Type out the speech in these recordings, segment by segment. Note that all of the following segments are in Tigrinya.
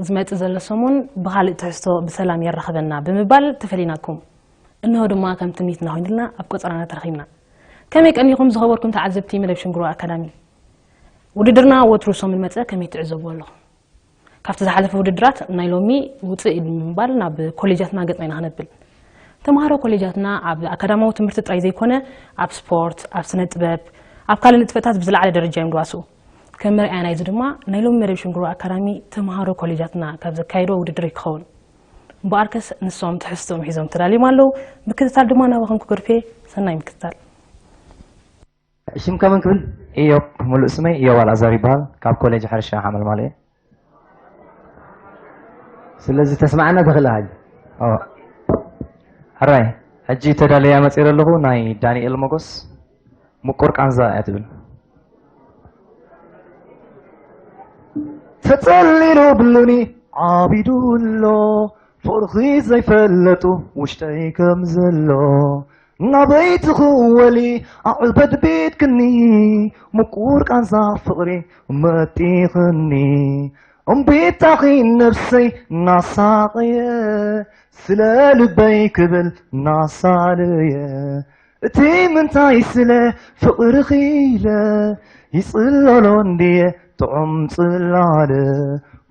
ዝመጽእ ዘሎ ሰሙን ብኻልእ ትሕዝቶ ብሰላም የራኽበና ብምባል ተፈሊናኩም። እንሆ ድማ ከም ትምኒትና ኮይኑልና ኣብ ቆጸራና ተረኺብና። ከመይ ቀኒኹም ዝኸበርኩም ተዓዘብቲ መደብ ሽንግሮ ኣካዳሚ? ውድድርና ወትሩ ሰሙን መጸ ከመይ ትዕዘብዎ ኣለኹም? ካብቲ ዝሓለፈ ውድድራት ናይ ሎሚ ውጽእ ኢሉ ብምባል ናብ ኮሌጃትና ገጽና ኢና ክነብል። ተምሃሮ ኮሌጃትና ኣብ ኣካዳማዊ ትምህርቲ ጥራይ ዘይኮነ ኣብ ስፖርት፣ ኣብ ስነ ጥበብ፣ ኣብ ካልእ ንጥፈታት ብዝለዓለ ደረጃ እዮም ዝዋስኡ። ከም መርኣያ ናይዚ ድማ ናይ ሎሚ መደብ ሽንግሮ ኣካዳሚ ተምሃሮ ኮሌጃትና ካብ ዘካየድዎ ውድድር እዩ ክኸውን። እምበኣርከስ ንሶም ትሕዝትኦም ሒዞም ተዳልዮም ኣለዉ። ምክትታል ድማ ናባኹም ክገድፌ። ሰናይ ምክትታል። ሽምካ መን ክብል? ኢዮብ፣ ሙሉእ ስመይ ኢዮብ ኣልኣዛር ይበሃል። ካብ ኮሌጅ ሕርሻ ሓመልማል እየ። ስለዚ ተስማዕና ተኽእለ ሓጂ። ኦ። ሕራይ፣ ሕጂ ተዳለያ መጺረ ኣለኹ፣ ናይ ዳንኤል ሞጎስ ምቁር ቃንዛ እያ ትብል። ተጸሊሉ ብሉኒ ዓቢዱ ኣሎ፣ ፍቕርኺ ዘይፈለጡ ውሽጠይ ከም ዘሎ። ናበይ ትኽወሊ ኣዕበድቢድክኒ፣ ምቁር ቃንዛ ፍቕሪ መጢኽኒ። እምቢታኺ ነብሰይ እናሳቐየ፣ ስለ ልበይ ክብል እናሳለየ። እቲ ምንታይ ስለ ፍቕርኺ ኢለ፣ ይጽለሎ እንድየ ጥዑም ጽላለ።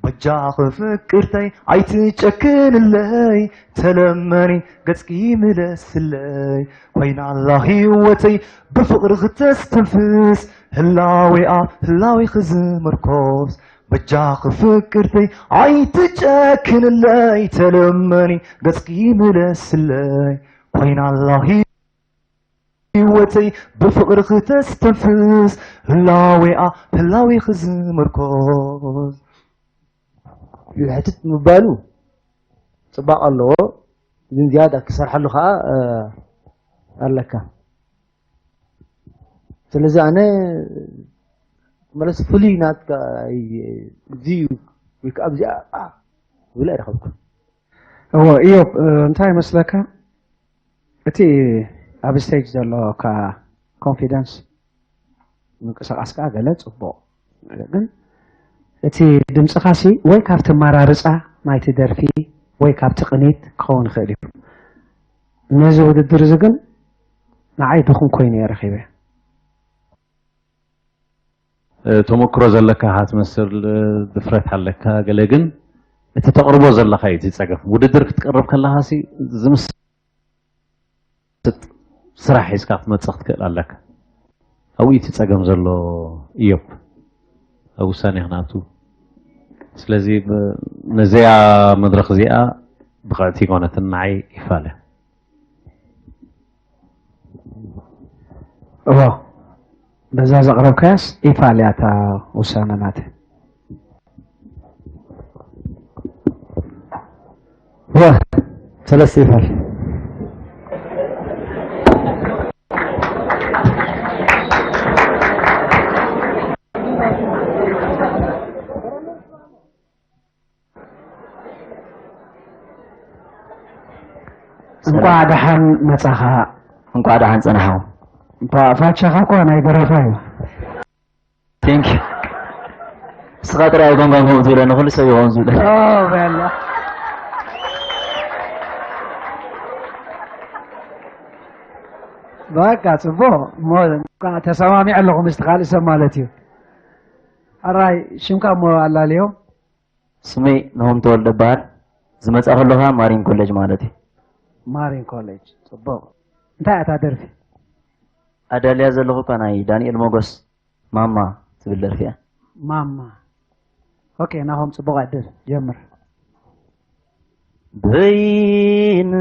በጃኺ ፍቅርተይ ኣይትጨክንለይ፣ ተለመኒ ገጽኪ ምለስለይ። ኮይና ኣላ ህይወተይ ብፍቕሪ ክተስተንፍስ፣ ህላዌኣ ህላዌኺ ዝምርኮስ። በጃኺ ፍቅርተይ ኣይትጨክንለይ፣ ተለመኒ ገጽኪ ምለስለይ። ኮይና ኣላ ህይወተይ ብፍቕሪ ክተስተንፍስ፣ ህላዌኣ ህላዌኺ ዝምርኮስ። ሕትት ምባሉ ጽባቐ ኣለዎ፣ ግን ዝያዳ ክሰርሓሉ ከኣ፣ እ፣ ኣለካ። ስለዚ ኣነ ማለት ፍሉይ ናትካ፣ እዚ እዩ ወይ ከዓ ኣብዚኣ፣ ኣ፣ ዝብል ኣይረኸብኩን። እዎ፣ ኢዮብ፣ እ፣ እንታይ ይመስለካ? እቲ ኣብ ስቴጅ ዘለካ ኮንፊደንስ፣ ምንቅስቓስ ከኣ ገለ ጽቡቕ። ግን እቲ ድምጽኻሲ ወይ ካብቲ ኣመራርጻ ናይቲ ደርፊ ወይ ካብቲ ቅኒት ክኸውን ይኽእል እዩ። ነዚ ውድድር እዚ ግን ንዓይ ድኹም ኮይኑ እየ ረኺበ። እ፣ ተመክሮ ዘለካ ኢኻ ትመስል፣ እ፣ ድፍረት ኣለካ ገለ፣ ግን እቲ ተቕርቦ ዘለኻ እዩ እቲ ጸገም። ውድድር ክትቀርብ ከለኻሲ ዝምስ-፣ ስራሕ ሒዝካ ክትመጽእ ክትክእል ኣለካ። ኣብኡ እዩ እቲ ጸገም ዘሎ። ኢዮብ፣ ኣብ ውሳኔ ክንኣቱ። ስለዚ ብ-፣ ነዚኣ መድረኽ እዚኣ ብቕዕቲ ኣይኮነትን፣ ንዓይ ይፋለ። እዋ፣ በዛ ዘቕረብካያስ ይፋል እያ እታ ውሳነ ናተይ። እዋ፣ ሰለስተ ይፋል። እንቋዕ ደሓን መጻኻ። እንቋዕ ደሓን ጸናሕኩም። እባ ፋቻኻ እኳ ናይ በረኻ እዩ። Thank you። ንስኻ ጥራይ ኣይኮንካን ከምኡ ትብለኒ፣ ኩሉ ሰብ እዩ ከምኡ ዝብለኒ። ኦ፣ በላ። በቃ፣ ጽቡቕ። እሞ፣ ተሰማሚዐ ኣለኹ ምስቲ ካልእ ሰብ ማለት እዩ። ሕራይ፣ ሽምካ እሞ ኣላልዮም። ስመይ ናሆም ተወልደ እበሃል። ዝመጻ ከለኻ ማሪን ኮሌጅ ማለት እዩ። ማሪን ኮሌጅ፣ ጽቡቕ። እንታይ እያ እታ ደርፊ? ኣዳልያ ዘለኹ እኳ ናይ ዳንኤል ሞጎስ ማማ ትብል ደርፊ እያ። ማማ። ኦኬ፣ ናሆም፣ ጽቡቕ ዕድል፣ ጀምር። በይንኻ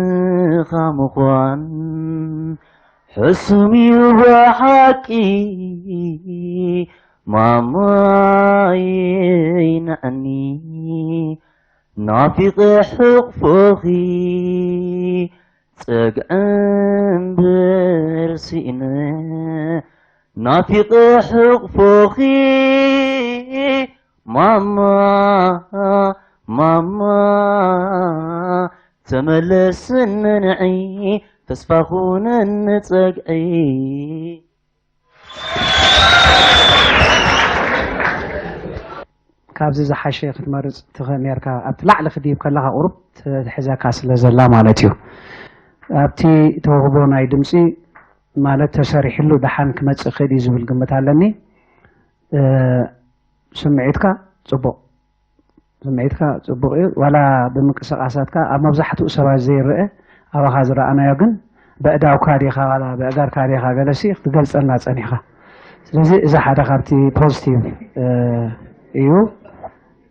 ምዃን ሕሱም እዩ ብሓቂ፣ ማማይ ንዕኒ ናፊቐ ሕቕፎኺ፣ ጸግዒ እምበር ስኢነ ናፊቐ ሕቕፎኺ፣ ማማ፣ ማማ፣ ተመለስኒ ንዒ፣ ተስፋ ኩነኒ ጸግዒ። ካብዚ ዝሓሸ ክትመርጽ ትኽእል ኔርካ። ኣብቲ ላዕሊ ክድይብ ከለኻ ቁሩብ ትሕዘካ ስለ ዘላ ማለት እዩ። ኣብቲ ተውህቦ ናይ ድምጺ ማለት ተሰሪሕሉ ደሓን ክመጽእ ይኽእል እዩ ዝብል ግምት ኣለኒ። እ፣ ስምዒትካ ጽቡቕ፣ ስምዒትካ ጽቡቕ እዩ። ዋላ ብምንቅስቓሳትካ ኣብ መብዛሕትኡ ሰባት ዘይረአ፣ ኣባኻ ዝረኣናዮ ግን በእዳውካ ዲኻ ዋላ በእጋርካ ዲኻ ገለሲ ክትገልጸልና ጸኒሕካ። ስለዚ እዚ ሓደ ካብቲ ፖዚቲቭ፣ እ፣ እዩ።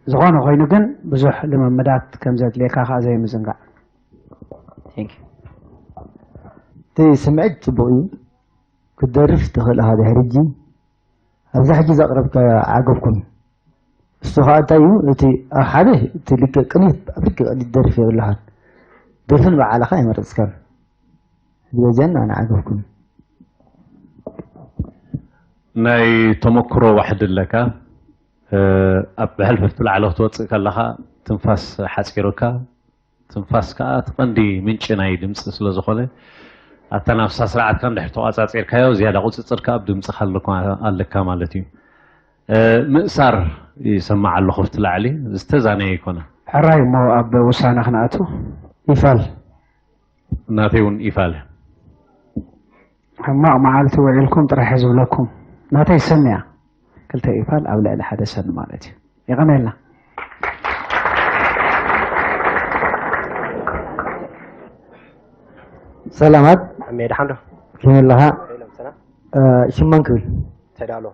ዝኾነ ኮይኑ ግን ብዙሕ ልምምዳት ከም ዘድልየካ ከኣ ዘይምዝንጋዕ። Thank you። እቲ ስምዒት ጽቡቕ እዩ። ክትደርፍ ትኽእል ኢኻ ድሕሪ ሕጂ። ኣብዛ ሕጂ ዘቕረብካዮ ዓገብኩም። እሱ ኸኣ እንታይ እዩ? እቲ ኣብ ሓደ እቲ ልክዕ ቅኒት ኣብ ልክዕ ቅኒት ደርፊ የብልኻን። ደርፊ ንባዕልኻ ኣይመረጽካን። ስለዚያን ኣነ ዓገብኩም። ናይ ተመክሮ ዋሕዲ ኣለካ። እ፣ ኣብ ብሕልፍልፍ ላዕሊ ክትወፅእ ከለኻ ትንፋስ ሓፂሩካ፣ ትንፋስ ከዓ እቲ ቀንዲ ምንጪ ናይ ድምፂ ስለ ዝኾነ፣ ኣተናፍሳ ስርዓትካ እንድሕር ተቋፃፂርካዮ ዝያዳ ቁፅፅርካ ኣብ ድምፅኻ ኣለካ፣ ኣለካ ማለት እዩ። እ፣ ምእሳር ይሰማዕ ኣለኹ ኣብቲ ላዕሊ፣ ዝተዛነየ ኣይኮነ። ሕራይ እሞ ኣብ ውሳነ ክንኣቱ። ይፋል። ናተይ እውን ኢፋል። ሕማቕ መዓልቲ ውዒልኩም ጥራሕ እየ ዝብለኩም። ናተይ ሰኒ እያ። ክልተ ኢፋል ኣብ ልዕሊ ሓደ ሰኒ ማለት እዩ። የቐነየልና። ሰላማት። ኣሜ ደሓን ዶ? ከመይ ኣለኻ? ኢሎም ሰላም። እ፣ ሽም መን ክብል? ተዳሎ።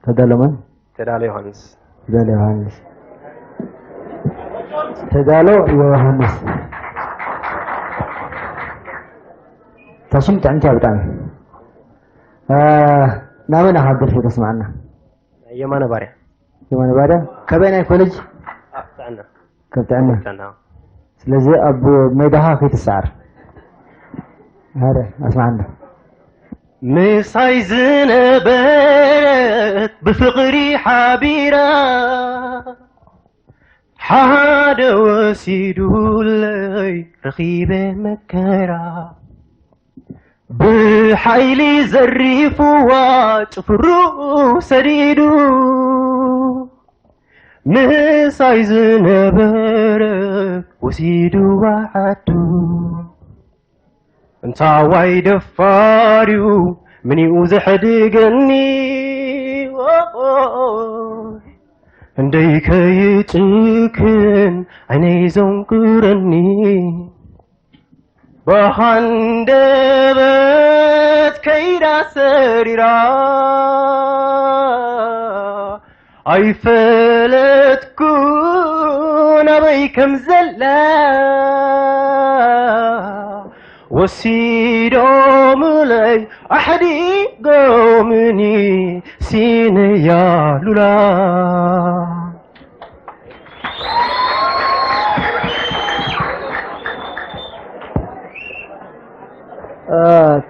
ተዳሎ መን? ተዳሎ ዮሃንስ። ተዳሎ ዮሃንስ። ተዳሎ ዮሃንስ። እታ ሽም ጥዕምቲ እያ ብጣዕሚ። እ፣ ናበይ ኢኻ ደርፊ ተስምዓና? ናይ የማነ ባርያ። የማነ ባርያ። ካበይ ናይ ኮሌጅ? ኣብ ጥዕና። ካብ ጥዕና። ጥዕና። ስለዚ ኣብ ሜዳኻ ከይትሰዓር። ሃረ፣ ኣስምዓና። ምሳይ ዝነበረት ብፍቕሪ ሓቢራ፣ ሓደ ወሲዱለይ ረኺበ መከራ። ብሓይሊ ዘሪፍዋ ጭፍርኡ ሰዲዱ፣ ምሳይ ዝነበረ ወሲድዋ ዓዱ። እንታዋይ ደፋር'ዩ ምኒኡ ዘሕድገኒ፣ እንደይ ከይጭክን ዓይነይ ዘንቁረኒ። ብሃንደበት ከይዳ ሰሪራ፣ ኣይፈለጥኩን ኣበይ ከም ዘላ። ወሲዶምለይ ኣሕዲጎምኒ ሲነያ ሉላ።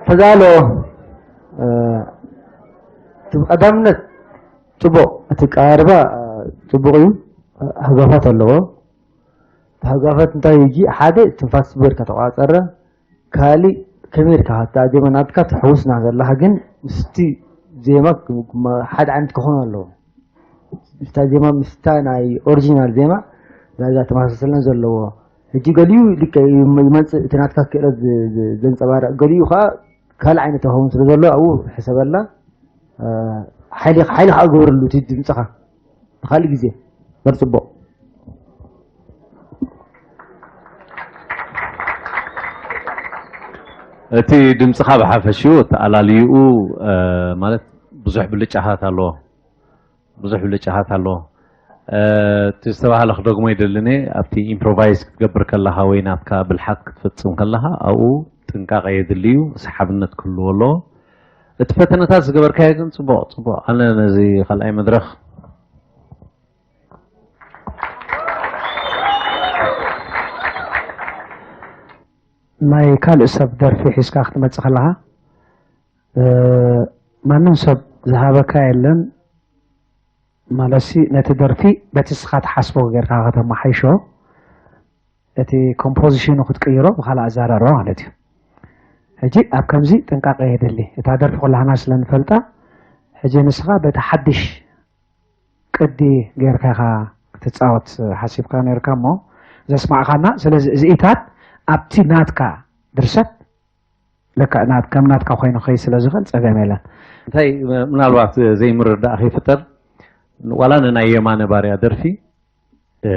ተጋሎ፣ እቲ ቀዳምነት ጽቡቕ፣ እቲ ኣቀራርባ ጽቡቕ እዩ። ሃጓፋት ኣለዎ። እቲ ሃጓፋት እንታይ እዩ? ሓደ ትንፋስ ስበርካ ተቋጸረ፣ ካሊእ ከመይ ኢልካ እታ ዜማ ናትካ ተሕውስና ዘለኻ፣ ግን ምስቲ ዜማ ሓደ ዓይነት ክኾን ኣለዎ። ምስታ ዜማ፣ ምስታ ናይ ኦሪጂናል ዜማ ዳርጋ ተመሳሰልነት ዘለዎ። ሕጂ ገሊኡ ልክዕ ይመ-፣ ይመጽእ፣ እቲ ናትካ ክእለት ዝ-፣ ዝ-፣ ዘንጸባርቕ፣ ገሊኡ ከኣ ካልእ ዓይነት ክኸውን ስለ ዘሎ ኣብኡ ሕሰበላ። እ፣ ሓይሊ፣ ሓይሊ ከኣ ግበረሉ እቲ ድምጽኻ ንኻልእ ግዜ። በር ጽቡቕ። እቲ ድምጽኻ ብሓፈሽኡ ኣተኣላልይኡ፣ እ፣ ማለት ብዙሕ ብልጫታት ኣለዎ። ብዙሕ ብልጫታት ኣለዎ። እ፣ እቲ ዝተባህለ ክደግሞ ይደልን እየ። ኣብቲ ኢምፕሮቫይዝ ክትገብር ከለኻ ወይ ናትካ ብልሓት ክትፍጽም ከለኻ ኣብኡ ጥንቃቐ የድሊ እዩ። ሰሓብነት ክህልዎ ኣለዎ። እቲ ፈተነታት ዝገበርካዮ ግን ጽቡቕ፣ ጽቡቕ። ኣነ ነዚ ካልኣይ መድረኽ ናይ ካልእ ሰብ ደርፊ ሒዝካ ክትመጽእ ከለኻ፣ እ፣ ማንም ሰብ ዝሃበካ የለን። ማለትሲ ነቲ ደርፊ በቲ ንስኻ ትሓስቦ ጌርካ ከተመሓይሾ፣ እቲ ኮምፖዚሽኑ ክትቅይሮ ብኻልእ ኣዘራርባ ማለት እዩ። ሕጂ ኣብ ከምዚ ጥንቃቐ የድሊ። እታ ደርፊ ኩላህና ስለ ንፈልጣ፣ ሕጂ ንስኻ በቲ ሓድሽ ቅዲ ጌርካ ኢኻ ክትጻወት ሓሲብካ ነርካ እሞ ዘስማዕካና። ስለዚ እዚኢታት ኣብቲ ናትካ ድርሰት ለካ ናት-፣ ከም ናትካ ኮይኑ ከይ ስለ ዝኽእል ጸገም የለን። እንታይ ምናልባት ዘይምርዳእ ከይፍጠር ዋላ ንናይ የማነ ባርያ ደርፊ እ፣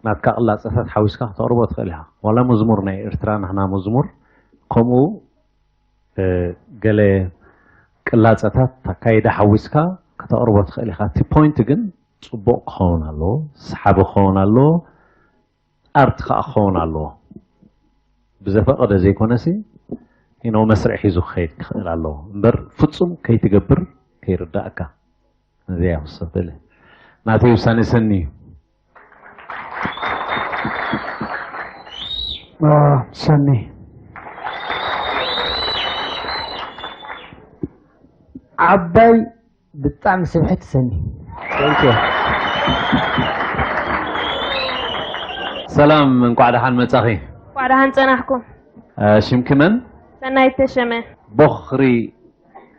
ናትካ ቅላጸታት ሓዊስካ ከተቕርቦ ትኽእል ኢኻ። ዋላ መዝሙር ናይ ኤርትራ ንሕና መዝሙር ከምኡ እ፣ ገለ ቅላጸታት ኣካይዳ ሓዊስካ ከተቕርቦ ትኽእል ኢኻ። እቲ ፖይንት ግን ጽቡቕ ክኸውን ኣለዎ፣ ሰሓቢ ክኸውን ኣለዎ፣ ኣርት ከኣ ክኸውን ኣለዎ። ብዘፈቐደ ዘይኮነሲ ኢኖ መስርዕ ሒዙ ክኸይድ ክኽእል ኣለዎ እምበር ፍጹም ከይትገብር ከይርዳእካ። እዚኣ ውስኽ ትብል ናተይ ውሳነ ሰኒ እዩ። ኦ፣ ሰኒ። ዓባይ ብጣዕሚ ስብሕቲ ሰኒ። Thank you። ሰላም፣ እንቋዕ ደሓን መጻኺ። እንቋዕ ደሓን ጸናሕኩም። እ፣ ሽምኪ መን? ሰናይት ተሸመ። ቦኽሪ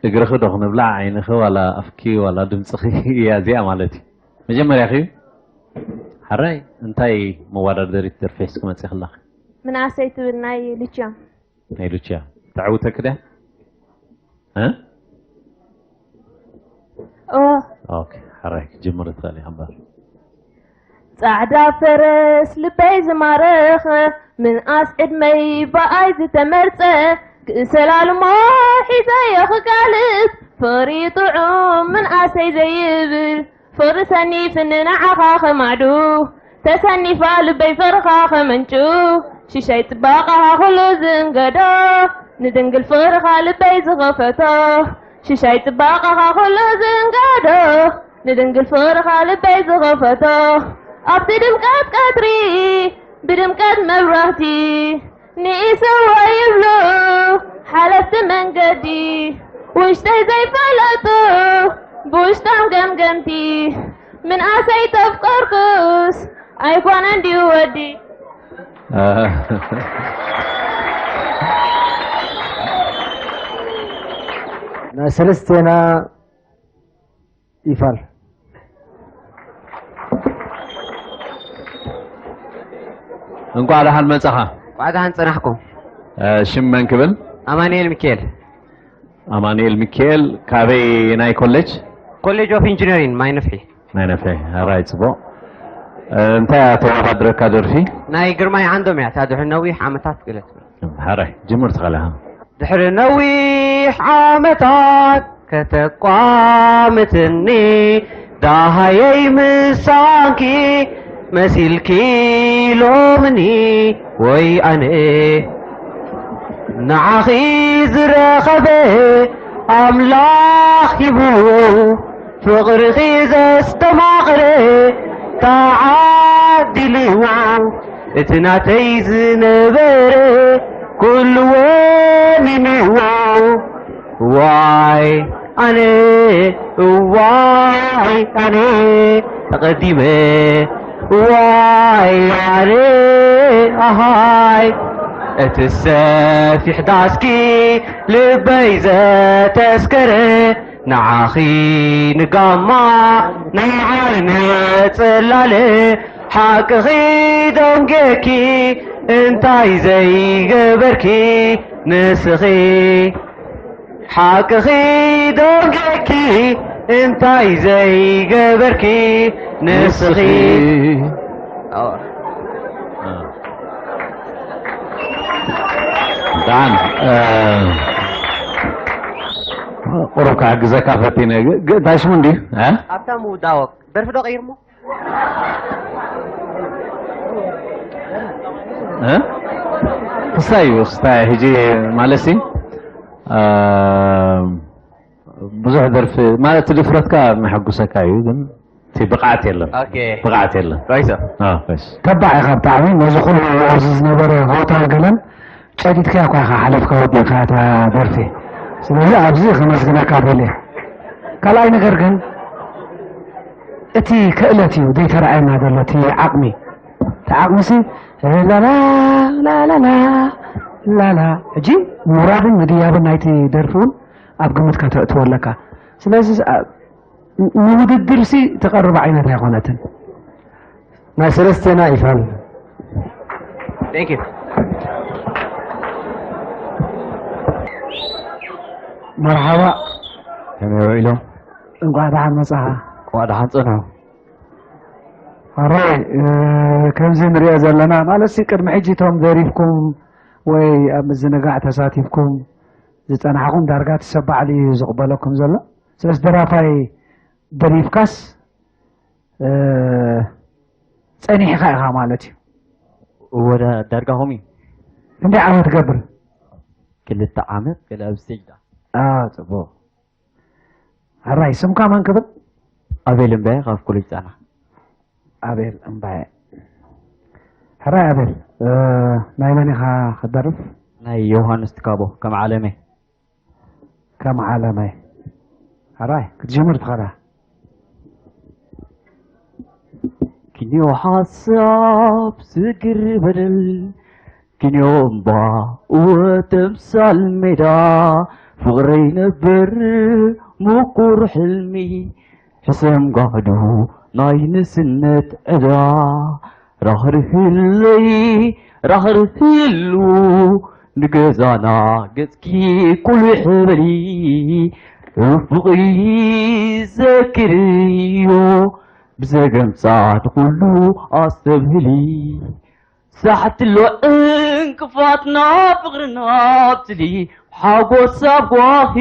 እግርኺ ዶ ክንብላ፣ ዓይንኺ ዋላ ኣፍኪ ዋላ ድምፅኺ እያ እዚኣ ማለት እዩ። መጀመርያኺ እዩ። ሓራይ እንታይ መወዳደሪት ደርፊ ሒዝኪ መፂኺ ኣለኺ? ምንኣሰይ ትብል ናይ ሉችያ። ናይ ሉችያ። ተዕውተኪ ድያ? እ? ኦ። ኦኬ፣ ሓራይ ክትጅምሪ ትኽእሊ ኢኺ እምበር። ጻዕዳ ፈረስ ልበይ ዝማረኸ፣ ምንኣስ ዕድመይ ብኣይ ዝተመርጸ፣ ክእሰላልሞ ሒዘዮ ክጋልብ፣ ፍቕሪ ጥዑም ምንኣሰይ ዘይብል፣ ፍቕሪ ሰኒፍኒ ንዓኻ ከማዕዱ፣ ተሰኒፋ ልበይ ፍቕርኻ ከመንጩ፣ ሽሻይ ጽባቐኻ ኩሉ ዝንገዶ፣ ንድንግል ፍቕርኻ ልበይ ዝኸፈቶ፣ ሽሻይ ጽባቐኻ ኩሉ ዝንገዶ፣ ንድንግል ፍቕርኻ ልበይ ዝኸፈቶ፣ ኣብቲ ድምቀት ቀትሪ ብድምቀት መብራህቲ፣ ንኢሰዋ ይብሉ ሓለፍቲ መንገዲ፣ ውሽጠይ ዘይፈለጡ ብውሽጦም ገምገምቲ፣ ምንኣሰይ ተፍቀርኩስ ኣይኮነን ድዩ ወዲ። ናይ ሰለስቴና ይፋል። እንቋዕ ደሓን መጻኻ። እንቋዕ ደሓን ጸናሕኩም። እ፣ ሽም መን ክብል? ኣማኑኤል ሚካኤል። ኣማኑኤል ሚካኤል፣ ካበይ ናይ ኮሌጅ? ኮሌጅ ኦፍ ኢንጂነሪንግ ማይ ነፍሒ። ናይ ነፍሒ፣ ኣራይ፣ ጽቡቕ። እ፣ እንታይ እያ ተወዳድረካ ደርፊ? ናይ ግርማይ ዓንዶም እያ፣ እታ ድሕሪ ነዊሕ ዓመታት ገለ ትብል። ሓራይ፣ ጅምር ትኽእል ኢኻ። ድሕሪ ነዊሕ ዓመታት ከተቋምትኒ፣ ደሃየይ ምሳንኪ መሲልኪ ሎምኒ፣ ወይ ኣነ ንዓኺ ዝረኸበ ኣምላኽ ሂብዎ፣ ፍቕርኺ ዘስተማቕረ ተዓዲልዎ፣ እቲ ናተይ ዝነበረ ኩሉ ወኒንዎ። ዋይ ኣነ፣ ዋይ ኣነ ተቐዲመ፣ ዋይ ኣነ፣ ኣሃይ እቲ ሰፊሕ ዳስኪ ልበይ ዘተስከረ፣ ንዓኺ ንጋማ ናይ ዓይነ ጽላለ፣ ሓቅኺ ደንጌኪ እንታይ ዘይገበርኪ ንስኺ፣ ሓቅኺ ደንጌኪ እንታይ ዘይገበርኪ ንስኺ። ንስኺ። ደሓን፣ እ፣ ቁሩብ ክሕግዘካ ፈቲነ። ግ-፣ ግ-፣ እንታይ ሽሙ እንድዩ? እ? ሃብታሙ ዳወቅ። ደርፊ ዶ ቀይርሞ? እ? ክስታይ እዩ፣ ክስታይ ሕጂ ማለትሲ፣ እ፣ ብዙሕ ደርፊ ማለት እቲ ድፍረትካ መሐጉሰካ እዩ፣ ግን እቲ ብቕዓት የለን። ኦኬ። ብቕዓት የለን። ራይት። አ፣ ራይት። ተባዕ ኢኻ ብጣዕሚ፣ ነዚ ኩሉ ኣብዚ ዝነበረ ሆታ ገለን ጨዲድካያ እኳ ኢኻ ሓለፍካ ወዲእካ እታ ደርፊ። ስለዚ ኣብዚ ከመስግነካ ደልየ። ካልኣይ ነገር ግን እቲ ክእለት እዩ ዘይተረኣየና ዘሎ፣ እቲ ዓቕሚ። እቲ ዓቕሚሲ ላላ፣ ላላላ፣ ላላ። ሕጂ ምውራድን ምድያብን ናይቲ ደርፊ እውን ኣብ ግምት ከተእትዎ ኣለካ። ስለዚ አ-፣ ንውድድርሲ ትቐርብ ዓይነት ኣይኮነትን። ናይ ሰለስቴና ይፋል። Thank you። መርሓባ። ከመይ ውዒሎም? እንኳዕ ደሓን መጻኻ። እንኳዕ ደሓን ጸንሑ። ኣራይ፣ ከምዚ ንሪኦ ዘለና ማለት ሲ ቅድሚ ሕጂ እቶም ደሪፍኩም ወይ ኣብ ምዝንጋዕ ተሳቲፍኩም ዝጸናሕኩም ዳርጋ እቲ ሰብ ባዕሉ እዩ ዝቕበለኩም ዘሎ። ስለዚ ደራፋይ ደሪፍካስ ጸኒሕካ ኢኻ ማለት እዩ። እወ ዳርጋ ከምኡ እዩ። ክንደይ ዓመት ትገብር? ክልተ ዓመት ገለ ኣብ ስቴጅ ዳ ጽቡቕ። ሕራይ ስምካ መን ክብል? ኣቤል እምበየ ካብ ኮሌጅ ጣና። ኣቤል እምባየ። ሕራይ ኣቤል፣ ናይ መን ኢኻ ክደርፍ? ናይ ዮሃንስ ትካቦ ከም ዓለመይ። ከም ዓለመይ። ሕራይ ክትጅምር ትኸዳ። ክንዮ ሓሳብ ስግር በደል ክንዮ እምባ ወተምሳል ሜዳ ፍቕረይ ነበር ምቁር ሕልሚ ሕሰም ጋህዱ ናይ ንስነት ዕዳ ራኽርህለይ ራኽርህሉ ንገዛና ገጽኪ ኩልሕ በሊ ርፉቕይ ዘክርዮ ብዘገምጻት ኩሉ ኣስተብህሊ ሳሕትሎ ዕንቅፋትና ፍቕርና ኣብትሊ ሓጎስ ኣብ ጓሂ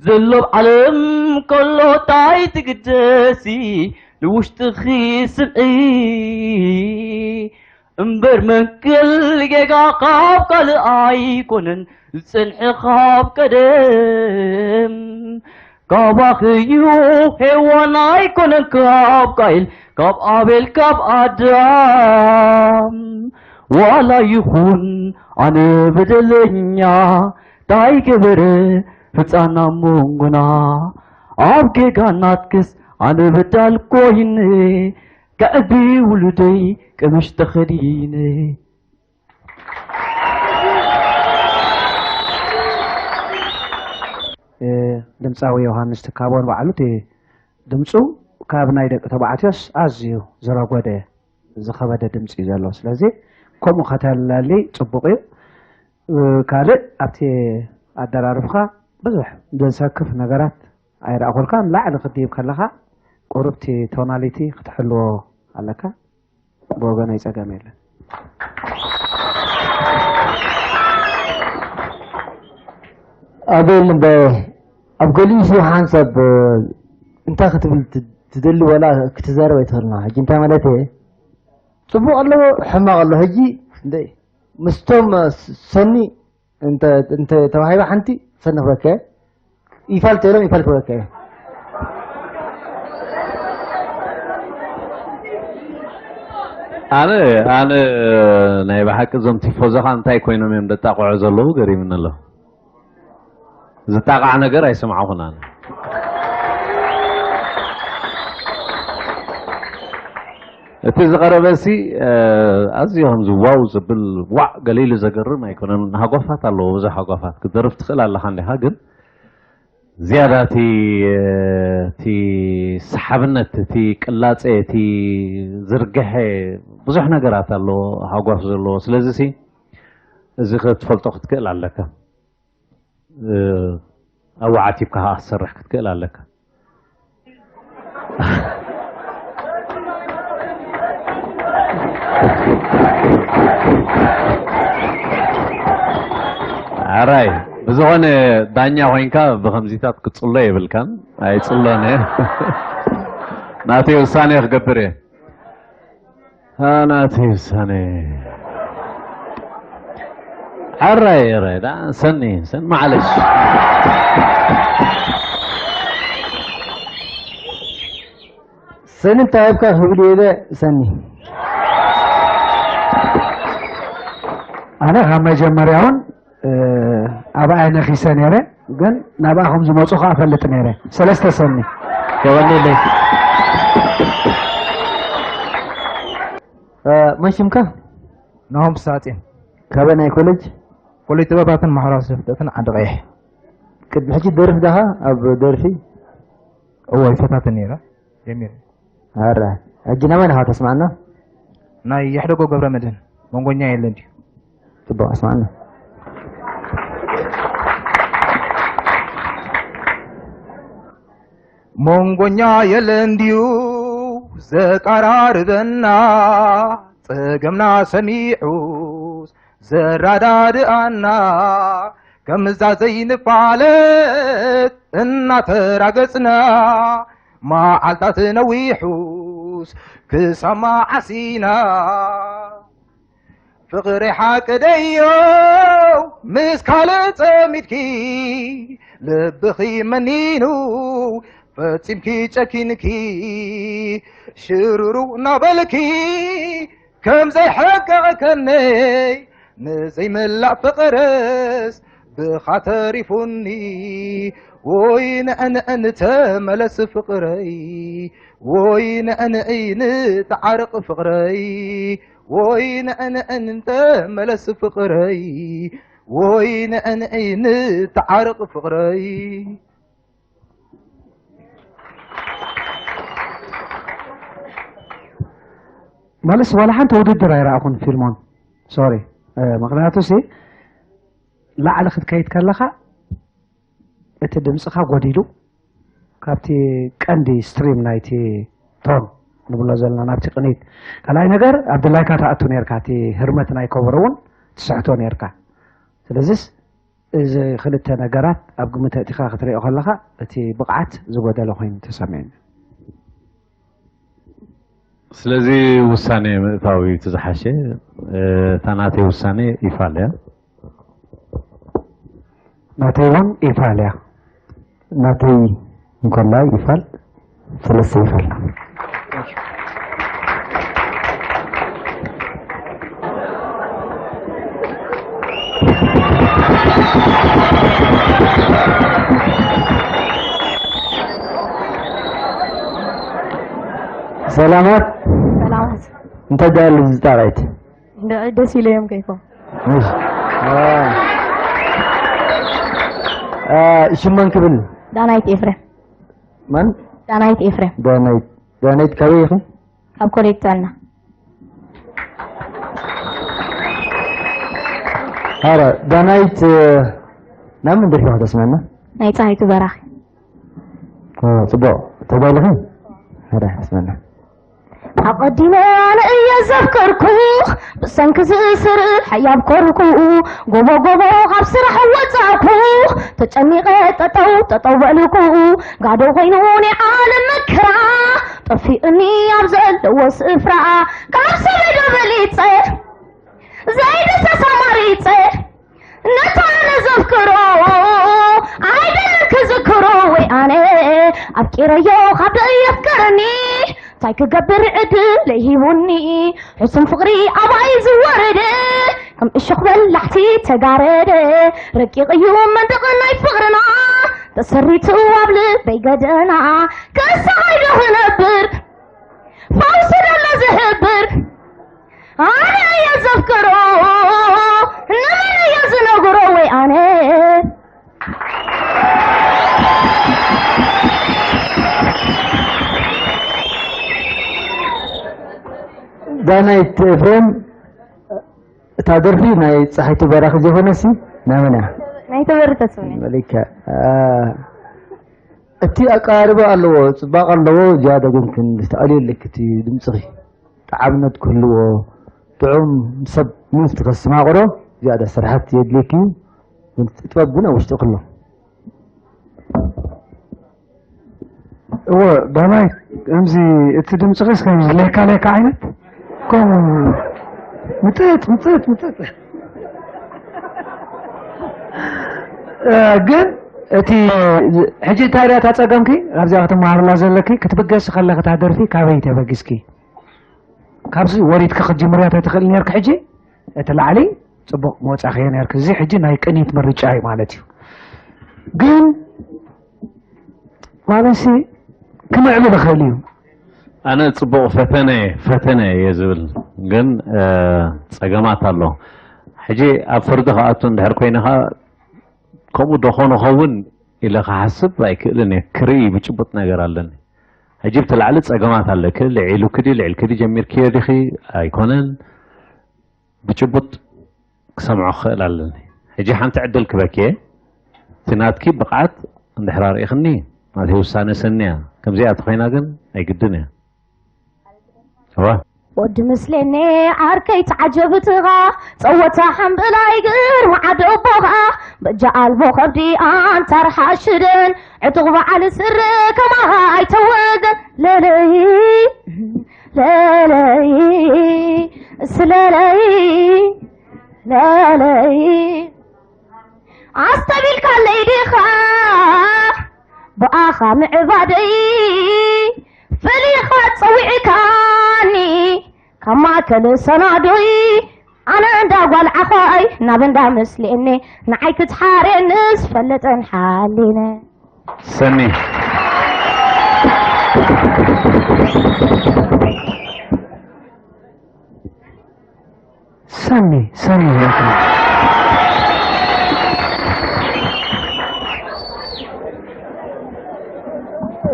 ዘሎ ኣብ ዓለም ከሎ ታይ ትግደሲ ንውሽጥኺ ስምዒ እምበር መንቅል ጌጋ ካብ ካልእ ኣይኮነን ዝጸንሐ ካብ ቀደም ካባኽዩ ሄዋን ኣይኮነን ካብ ቃይል ካብ ኣቤል ካብ ኣዳም ዋላ ይኹን ኣነ በደለኛ ታይ ገበረ ህፃና መንጎና ኣብ ጌጋ ናትክስ ኣነ በዳል ኮይነ ከዕቢ ውሉደይ ቀምሽ ተኸዲነ ድምፃዊ ዮሃንስ ትካቦ ንባዕሉ እቲ ድምፁ ካብ ናይ ደቂ ተባዕትዮስ ኣዝዩ ዝረጎደ ዝኸበደ ድምፂ እዩ ዘለዎ። ስለዚ ከምኡ ከተለሊ ፅቡቕ እዩ። ካልእ ኣብቲ ኣደራርብካ ብዙሕ ዘሰክፍ ነገራት ኣይረኣኹልካን። ላዕሊ ክትድይብ ከለኻ ቁሩብቲ ቶናሊቲ ክትሕልዎ ኣለካ። ብወገነይ ጸገም የለን። ኣቤል እምበ ኣብ ገሊኡ ሲ ሓንሳብ እንታይ ክትብል ትደሊ ወላ ክትዛረብ ኣይትኽእልና። ሕጂ እንታይ ማለት እየ? ጽቡቕ ኣለዎ፣ ሕማቕ ኣሎ። ሕጂ ምስቶም ሰኒ እንተ እንተ ተዋሂባ ሓንቲ ሰኒ ክበከ ይፋል ተሎም ይፋል ክበከ ኣነ ኣነ ናይ ብሓቂ እዞም ቲፎዞኻ እንታይ ኮይኖም እዮም ደጣቕዑ ዘለዉ ገሪምኒ ኣሎ። ዝጣቕዓ ነገር ኣይሰማዕኹን ኣነ። እቲ ዝቐረበ ሲ ኣዝዩ ከምዚ ዋው ዝብል ዋዕ ገለ ኢሉ ዘገርም ኣይኮነን። ሃጓፋት ኣለዎ፣ ብዙሕ ሃጓፋት ክትደርፍ ትኽእል ኣለኻ እንዲኻ፣ ግን ዝያዳ እቲ እቲ ሰሓብነት፣ እቲ ቅላጼ፣ እቲ ዝርግሐ ብዙሕ ነገራት ኣለዎ ሃጓፍ ዘለዎ። ስለዚ ሲ እዚ ክትፈልጦ ክትክእል ኣለካ። ኣወዓቲብካ ከዓ ክትሰርሕ ክትክእል ኣለካ። ኣራይ ብዝኾነ ዳኛ ኮይንካ ብከምዚታት ክጽሎ የብልካን። ኣይጽሎን እየ። ናተይ ውሳኔ ክገብር እየ። ናተይ ውሳኔ። ኣራይ ኣራይ ዳ ሰኒ ሰን ማዕለሽ። ሰኒ እንታይ ኣብካ ክብል እየ ኢለ ሰኒ ኣነ ካብ መጀመርያ እውን ኣብኣ ነኺሰ ነይረ፣ ግን ናብኣ ከም ዝመፁ ከዓ ፈልጥ ነይረ። ሰለስተ ሰኒ የቐንየለይ። መን ሽምካ? ናሆም ሳጥን። ካበይ ናይ ኮሌጅ? ኮሌጅ ጥበባትን ማሕበራዊ ፍልጠትን ዓዲ ቀይሕ። ቅድሚ ሕጂ ደርፍ ዳኻ ኣብ ደርፊ? እዎ ይፈታተን ነይረ። ጀሚር። ኣረ፣ ሕጂ ናመን ኢኻ ተስማዕና? ናይ የሕደጎ ገብረ መድህን መንጎኛ የለን ድዩ? ጽቡቕ፣ ኣስማዕና። መንጎኛ የለን ድዩ ዘቀራርበና? ጸገምና ሰሚዑስ ዘራዳድኣና? ከምዛ ዘይንፋለጥ እናተራገጽና፣ መዓልታት ነዊሑስ ክሳብ መዓስ ኢና? ፍቕሪ ሓቂ ደዮ ምስ ካልእ ጸሚድኪ፣ ልብኺ መኒኑ ፈጺምኪ ጨኪንኪ፣ ሽሩሩ እናበልኪ ከም ዘይሕቀቐከኒ፣ ንዘይምላእ ፍቕርስ ብኻ ተሪፉኒ። ወይ ንዕንዕን ተመለስ ፍቕረይ፣ ወይ ንዕንዕይ ንተዓረቕ ፍቕረይ፣ ወይ ንዕንዕን ተመለስ ፍቕረይ፣ ወይ ንዕንዕይ ንተዓረቕ ፍቕረይ። ማለስ ዋላ ሓንቲ ውድድር ኣይረኣኹን ፊልሞን፣ ሶሪ። ምክንያቱ ሲ ላዕሊ ክትከይድ ከለኻ እቲ ድምፅኻ ጎዲሉ፣ ካብቲ ቀንዲ ስትሪም ናይቲ ቶን ንብሎ ዘለና ናብቲ ቅኒት፣ ካልኣይ ነገር ኣብ ድላይካ ትኣቱ ነርካ፣ እቲ ህርመት ናይ ከበሮ እውን ትስሕቶ ነርካ። ስለዚስ እዚ ክልተ ነገራት ኣብ ግምት ኣእቲኻ ክትሪኦ ከለኻ እቲ ብቕዓት ዝጎደለ ኮይኑ ተሰሚዑኒ። ስለዚ ውሳኔ ምእታው እዩ እቲ ዝሓሸ። እታ ናተይ ውሳኔ ይፋል እያ። ናተይ እውን ይፋል እያ። ናተይ እንኮላ ይፋል፣ ሰለስተ ይፋል። ሰላማት። ሰላማት። እንታይ ደኣ ዝጣራይት? ደስ ኢለዮም ከይፎም። እሺ። አ፣ አ፣ ሽም መን ክብል? ዳናይት ኤፍሬም። መን? ዳናይት ኤፍሬም። ዳናይት፣ ዳናይት ካበይ ኢኺ? ካብ ኮሌጅ ጥዕና። ኧረ ዳናይት፣ እ፣ ናብ መን ደርፊ ከተስመዐና? ናይ ፀሃይቱ በራኺ። ኦ፣ ጽቡቕ። ተዳሊኺ? ኧረ፣ ኣስመዐና። ኣቐዲመ ኣነ እየ ዘፍቀርኩ ብሰንኪ ዝእስር ሓያብ ኮርኩ ጎቦ ጎቦ ካብ ስራሕ ወጻእኩ ተጨኒቐ ጠጠው ጠጠው በልኩ ጋዶ ኮይኑ ናይ ዓለም መከራ ጠፊእኒ ኣብ ዘለዎ ስፍራ ካብ ሰበይ ዶ በሊጸ ዘይደሰስ ኣማሪጸ ነታ ኣነ ዘፍቅሮ ኣይደልን ክዝክሮ ወይ ኣነ ኣፍቂረዮ ካብ ደኣ የፍቅረኒ እንታይ ክገብር ዕድለይ ሂቡኒ ሕሱም ፍቕሪ ኣባይ ዝወረደ ከም እሾኽ በላሕቲ ተጋረደ ረቂቕ እዩ መንደቕ ናይ ፍቕርና ተሰሪቱ ኣብ ልበይ ገደና ክሳቐይ ዶ ክነብር ፈውሲ ደሎ ዝሕብር ኣነ እየ ዘፍቅሮ ንመን እየ ዝነግሮ ወይ ኣነ ዳናይት ኤፍሬም እታ ደርፊ ናይ ፀሓይቱ በራኺ ዘይኮነሲ ናይ መን እያ? ናይ ተበሪ ተስፍነ መሊካ እቲ ኣቀራርባ ኣለዎ፣ ፅባቐ ኣለዎ። ዝያዳ ግን ክንስተኣልዮ ኣለኪ እቲ ድምፅኺ ጣዕምነት ክህልዎ ጥዑም ሰብ ምእንቲ ከስተማቕሮ ዝያዳ ስራሓት የድልየኪ እዩ። ግን እቲ ጥበብ ግን ኣብ ውሽጥኺ ኣሎ። እወ ዳናይት ከምዚ እቲ ድምፅኺስ ከምዚ ሌካ ሌካ ዓይነት ከምኡ ምጥጥ ምጥጥ ምጥጥ እ፣ ግን እቲ ሕጂ እንታይ ዳ እታ ፀገምኪ ኣብዚኣ ክትመሃርላ ዘለኪ ክትብገሲ ከለኺ እታ ደርፊ ካበይ ተበጊስኪ ካብዚ ወሪድኪ ክትጅምርያ ተትኽእል ነርኪ ሕጂ እቲ ላዕሊ ፅቡቕ መወፃእኽዮ ነርኪ እዚ ሕጂ ናይ ቅኒት ምርጫ እዩ ማለት እዩ ግን ማለትሲ ክምዕብል ይኽእል እዩ ኣነ ፅቡቕ ፈተነ ፈተነ እየ ዝብል ግን እ፣ ፀገማት ኣሎ ሕጂ ኣብ ፍርዲ ክኣቱ እንድሕር ኮይነ ከዓ ከምኡ ዶ ኾን ኸውን ኢለ ክሓስብ ኣይክእልን እየ። ክርኢ ብጭቡጥ ነገር ኣለኒ። ሕጂ ብቲ ላዕሊ ጸገማት ኣለኪ። ልዒሉኪ ድዩ፣ ልዒልኪ ድዩ፣ ጀሚርክዮ ዲኺ ኣይኮነን፣ ብጭቡጥ ክሰምዖ ክኽእል ኣለኒ። ሕጂ ሓንቲ ዕድል ክበኪ እየ። እቲ ናትኪ ብቕዓት እንድሕር ኣርኢኽኒ፣ ናተይ ውሳነ ሰኒ እያ። ከምዚኣ ተኾይና ግን ኣይግድን እያ። እዋ። ወዲ ምስሌኔ ዓርከይ ተዓጀብትኻ፣ ጸወታ ሓምብላይ ግርማ ዓዲ ኣቦኻ፣ በጃ ኣልቦ ከብዲ ኣንታር ሓሽደን፣ ዕጡቕ በዓል ስረ ከማኻ ኣይተወልደን። ለለይ፣ ለለይ፣ ስለለይ፣ ለለይ። ኣስተቢልካለይ ዲኻ ብኣኻ ምዕባደይ፣ ፈሊኻ ጸዊዕካኒ ካብ ማእከል ሰናዶይ። ኣነ እንዳ ጓል ዓኾይ ናብ እንዳ ምስሌኒ፣ ንዓይ ክትሓርየኒ ዝፈለጠን ሓሊነ። ሰኒ። ሰኒ፣ ሰኒ፣ ኦኬ።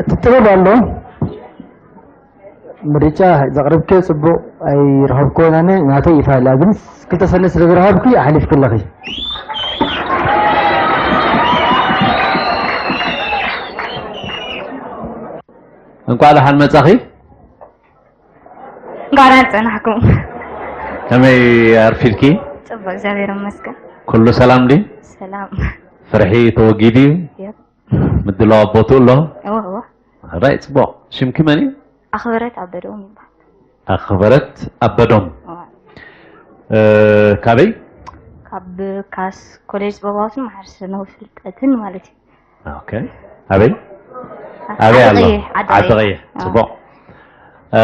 እቲ ጥበብ ኣሎ። ምርጫ ዘቕርብክዮ ጽቡቕ ኣይረኸብክዎን ኣነ፣ ናተይ ይፋ ኢላ፣ ግን ክልተ ሰኒ ስለ ዝረኸብኪ ኣሕሊፍኪ ኣለኺ። እንቋዕ ደሓን መጻኺ። እንኳዕ ደሓን ጸናሕኩም። ከመይ ኣርፊድኪ? ጽቡቕ፣ እግዚኣብሔር ይመስገን። ኩሉ ሰላም ድዩ? ሰላም። ፍርሒ ተወጊዱ እዩ? የብ። ምድላው ኣብ ቦትኡ ኣሎ? እወ፣ እወ። ራይ፣ ጽቡቕ። ሽምኪ መን እዩ? ኣኽብረት ኣበዶም ይበሃል። ኣኽብረት ኣበዶም። እወ። እ፣ ካበይ? ካብ ካስ ኮሌጅ ጥበባትን ማሕበረሰባዊ ፍልጠትን ማለት እዩ። ኦኬ። ኣበይ? ኣበይ ኣሎ? ዓዲ ቀይሕ፣ ዓዲ ዓዲ ቀይሕ። ቀይሕ። ኣዎ። ጽቡቕ። እ፣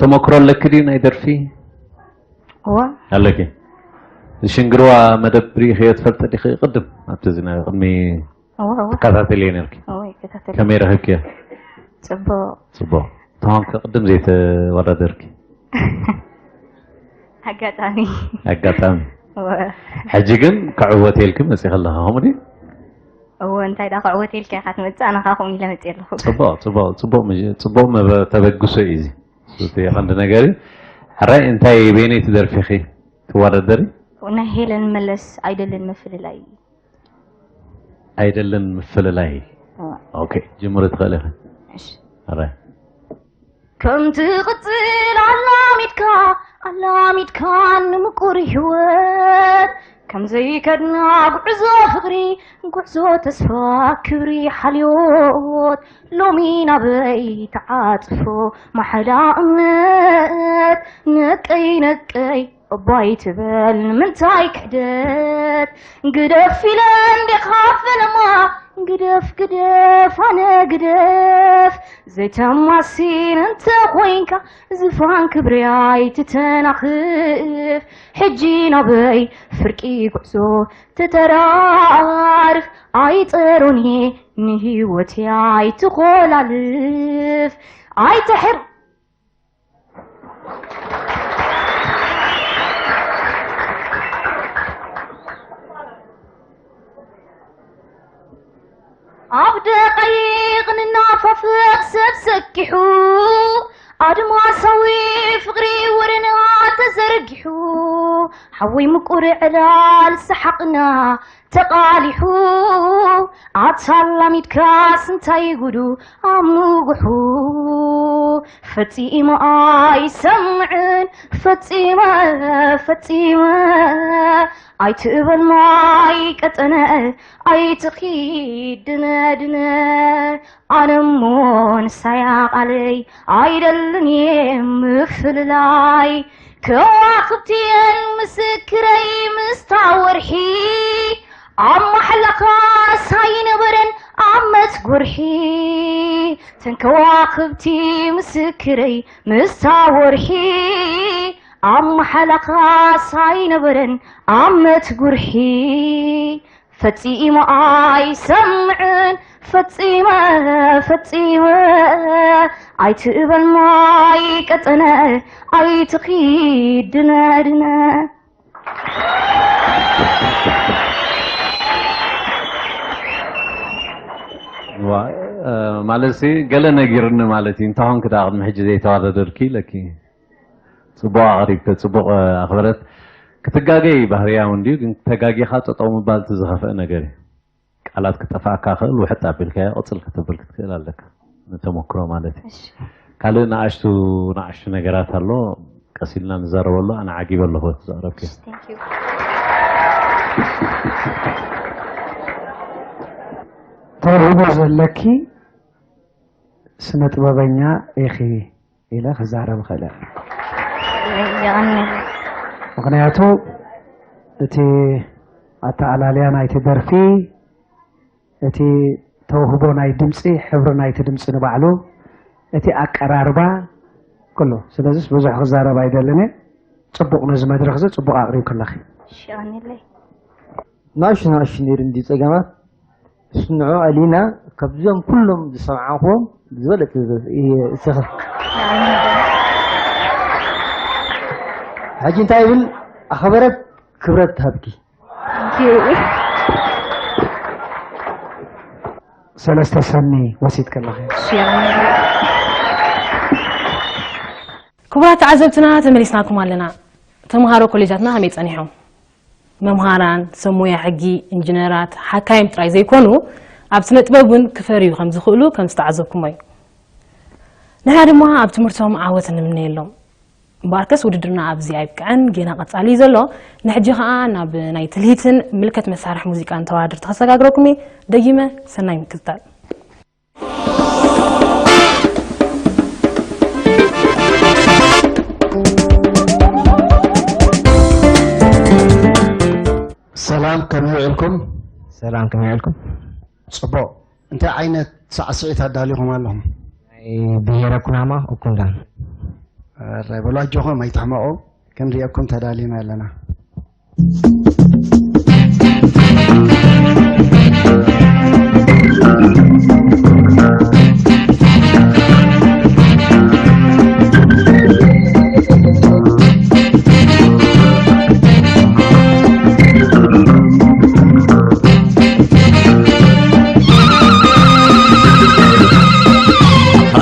ተመክሮ ኣለኪ ድዩ ናይ ደርፊ? እወ። ኣለኪ። ሽንግርዋ መደብ ርኢኽዮ ትፈልጢ ዲኺ? ቅድም ኣብቲ እዚ ናይ ቅድሚ እወ፣ እወ። ትከታተልዮ ነርኪ። እወ፣ ይከታተል። ከመይ ረኺብክዮ? ጽቡቕ። ጽቡቕ። ተማም ከቅድም ዘይተወዳደርኪ? ኣጋጣሚ። ኣጋጣሚ። እወ። ሕጂ ግን ክዕወት ኢልኪ መጺኺ ኣለኺ፣ ከምኡ ድዩ? እወ፣ እንታይ ደኣ ክዕወት ኢልካ ኢኻ ትመጽእ፣ ኣነ ኸኣ ከምኡ ኢለ መጽየ ኣለኹ። ጽቡቕ፣ ጽቡቕ፣ ጽቡቕ ምሽ-፣ ጽቡቕ መበ-፣ ተበግሶ እዩ እዚ። እቲ ቀንዲ ነገር እዩ። ሕራይ እንታይ በየነይቲ ደርፊ ኢኺ ትወዳደሪ? ናይ ሄለን መለስ ኣይደልን ምፍልላይ። ኣይደልን ምፍልላይ። እወ። ኦኬ፣ ጅምሪ ትኽእሊ ኢኺ። እሺ። ሕራይ። ከም ትቕጽል ኣላሚድካ፣ ኣላሚድካ ንምቁር ህይወት፣ ከም ዘይከድና ጉዕዞ ፍቕሪ፣ ጉዕዞ ተስፋ ክብሪ ሓልዮት፣ ሎሚ ናበይ ተዓጽፎ ማሕላ እምነት፣ ነቀይ ነቀይ እባይ ትበል ንምንታይ ክሕደት? ግደፍ ኢለ እንዴኻ ፈለማ፣ ግደፍ ግደፍ ኣነ ግደፍ። ዘይተማሲን እንተ ኮይንካ ዝፋን ክብሪ ኣይትተናኽፍ። ሕጂ ናበይ ፍርቂ ጉዕዞ ተተራርፍ? ኣይጠሮን እየ ንህይወት ኣይትኾላልፍ። ኣይትሕር ኣብ ደቓይቕ ንናፋፍቕ ሰብ ሰኪሑ፣ ኣድማሳዊ ፍቕሪ ወረና ተዘርጊሑ፣ ሓወይ ምቁር ዕላል ሰሓቕና ተቓሊሑ፣ ኣታ ኣላሚድካስ እንታይ ጉዱ ኣብ ምጉሑ፣ ፈጺመ ኣይሰምዕን ፈጺመ፣ ፈጺመ፣ ኣይትእበል ማይ ቀጠነ፣ ኣይትኺድ ድነ፣ ድነ፣ ኣነ እሞ ንሳያ ቃለይ ኣይደልን እየ ምፍልላይ። ከዋኽብቲ እየን ምስክረይ ምስታ ወርሒ፣ ኣብ ማሕላኻስ ኣይነበረን ዓመት ጉርሒ። ተን ከዋኽብቲ ምስክረይ ምስታ ወርሒ፣ ኣብ ማሕላኻስ ኣይነበረን ዓመት ጉርሒ። ፈጺመ ኣይሰምዕን ፈጺመ፣ ፈጺመ፣ ኣይትእበል ማይ ቀጠነ፣ ኣይትኺድ ድነ፣ ድነ። ማለት ሲ ገለ ነጊርኒ ማለት እዩ። እንታኾንክ ደኣ ቅድሚ ሕጂ ዘይተዋደደልኪ ኢለኪ። ጽቡቕ ኣቕሪብከ፣ ጽቡቕ ኣኽበረት። ክትጋገይ ባህርያ እውን ድዩ፣ ግን ተጋጊኻ ጠጠው ምባል እቲ ዝኸፍአ ነገር እዩ። ቃላት ክጠፍኣካ ክእል፣ ውሕጥ ኣቢልካዮ ቅጽል ክትብል ክትክእል ኣለካ። ንተመክሮ ማለት እዩ። እሺ። ካልእ ንኣሽቱ፣ ንኣሽቱ ነገራት ኣሎ፣ ቀስ ኢልና ንዛረበሉ። ኣነ ዓጊበ ኣለኹ እቲ ዘቕረብክዮ። Thank you። ተውህቦ ዘለኪ ስነ ጥበበኛ ኢኺ ኢለ ክዛረብ እኽእል እየ። የቐንየለይ። ምኽንያቱ እቲ ኣተኣላልያ ናይቲ ደርፊ፣ እቲ ተውህቦ ናይ ድምፂ፣ ሕብሪ ናይቲ ድምፂ ንባዕሉ፣ እቲ ኣቀራርባ፣ ኩሉ። ስለዚስ ብዙሕ ክዛረብ ኣይደልን እየ። ጽቡቕ፣ ነዚ መድረኽ እዚ ጽቡቕ ኣቕሪብክለኺ። እሺ፣ የቐንየለይ። ንኣሽቱ ንኣሽቱ ነይሩ እንዲ ጸገማት፣ ንስንዖ ኣሊና ካብዞም ኩሎም ዝሰማዕኹዎም ዝበለጸ ዘ-፣ እየ እሰኸ። ሕጂ እንታይ ይብል? ኣኸበረት ክብረት ሃብኪ። Thank you። ሰለስተ ሰኒ ወሲድ ከለኺ። እሺ፣ የቐንየለይ። ክቡራት ተዓዘብትና፣ ተመሊስናኩም ኣለና። ተምሃሮ ኮሌጃትና ከመይ ጸኒሖም? መምሃራን፣ ሰብ ሞያ ሕጊ፣ ኢንጂነራት፣ ሓካይም ጥራይ ዘይኮኑ፣ ኣብ ስነ ጥበብ እውን ክፈርዩ ከም ዝኽእሉ ከም ዝተዓዘብኩሞ እዩ። ንሕና ድማ ኣብ ትምህርቶም ዓወት ንምነየሎም። እምበኣርከስ ውድድርና ኣብዚ ኣይብቅዐን፣ ጌና ቀጻሊ እዩ ዘሎ። ንሕጂ ኸኣ ናብ ናይ ትልሂትን ምልከት መሳርሒ ሙዚቃን ተወዳደርቲ ከሰጋግረኩም እየ። ደጊመ ሰናይ ምክትታል። ሰላም፣ ከመይ ውዒልኩም? ሰላም፣ ከመይ ውዒልኩም? ጽቡቕ። እንታይ ዓይነት ሳዕስዒት ኣዳሊኹም ኣለኹም? ናይ ብሄረ ኩናማ ኡኩንዳን። እረ በሉ፣ ኣጆኹም፣ ኣይትሕመቑ። ክንሪኤኩም ተዳሊና ኣለና።